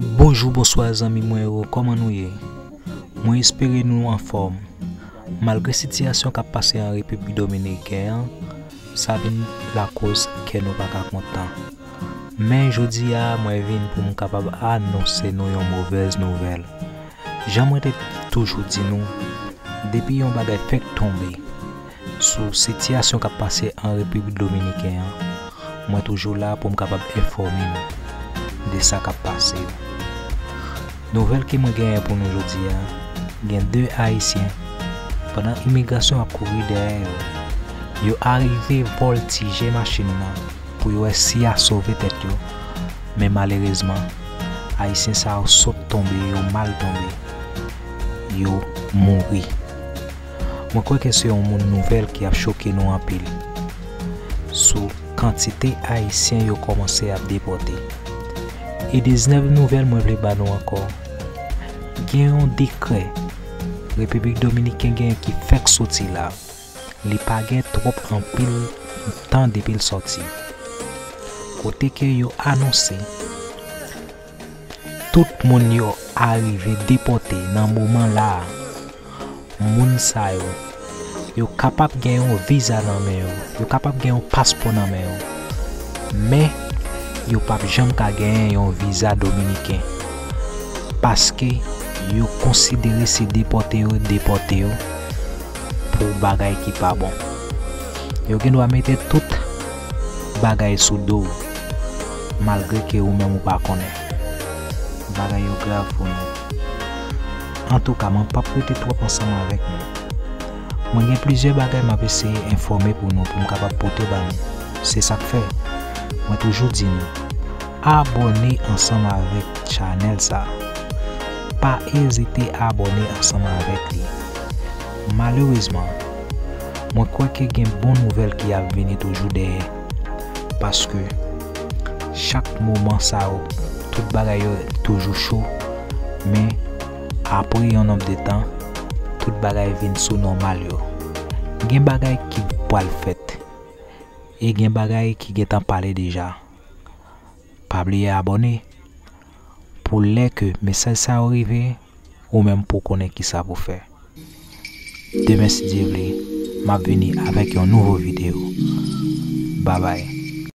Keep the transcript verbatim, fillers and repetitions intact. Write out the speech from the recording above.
Bonjou, bonswa zanmi mwen yo, kòman nou ye? Mwen espere nou anfòm. Malgre sitiyasyon k ap pase an Repiblik Dominiken an, sa vin lakoz kè nou pa ka kontan. Men jodi a, mwen vin pou m kapab anonse nou yon movèz nouvèl. Jan mwen te toujou di nou, depi yon bagay fèk tonbe sou sitiyasyon k ap pase an Repiblik Dominiken an, mwen toujou la pou m kapab enfòme nou de sa k ap pase yo. Nouvèl ke mwen genyen pou nou jodi a, gen de Ayisyen, pandan imigrasyon ap kouri dèyè yo, yo arive vòltije machin nan pou yo wè si y a sove tèt yo. Men malerezman, Ayisyen sa yo sot tonbe, yo mal tonbe, yo mouri. Mwen kwè ke se yon moun nouvèl ki ap choke nou anpil sou kantite Ayisyen yo kòmanse ap depòte. E dezyèm nouvèl mwen vle ba nou ankò, gen yon dekrè Repiblik Dominiken genyen ki fèk soti la. Li pa gen twòp anpil tan depi l sòti. Kote ke yo anonse tout moun yo arive depòte nan moman la a. Moun sa yo, yo kapab gen yon viza nan men yo, yo kapab gen yon paspò nan men yo. Men, yo p ap janm ka genyen yon viza dominiken. Paske yo konsidere se depòte yo depòte yo pou bagay ki pa bon. Yo gen dwa mete tout bagay sou do w, malgre ke ou menm ou pa konnen. Bagay yo grav pou nou. Antouka, mwen p ap rete twòp ansanm avèk nou. Mwen gen plizyè bagay m ap eseye enfòme pou nou, pou m kapab pote ba nou. Se sa k fè, mwen toujou di nou, abòne ansanm avèk chanèl sa. Pa ezite abòne ansanm avèk li. Malerezman, mwen kwè ke gen bon nouvèl ki ap vini toujou dèyè. Paske chak moman sa yo, tout bagay yo toujou cho, men apre yon nonb de tan, tout bagay vin sou nòmal yo. Gen bagay ki pral fèt, e gen bagay ki gentan pale deja. Pa bliye abòne pou lè ke mesaj sa yo rive, ou menm pou konnen kisa pou fè. Demen, si Dye vle, m ap vini avèk yon nouvo videyo. Babay.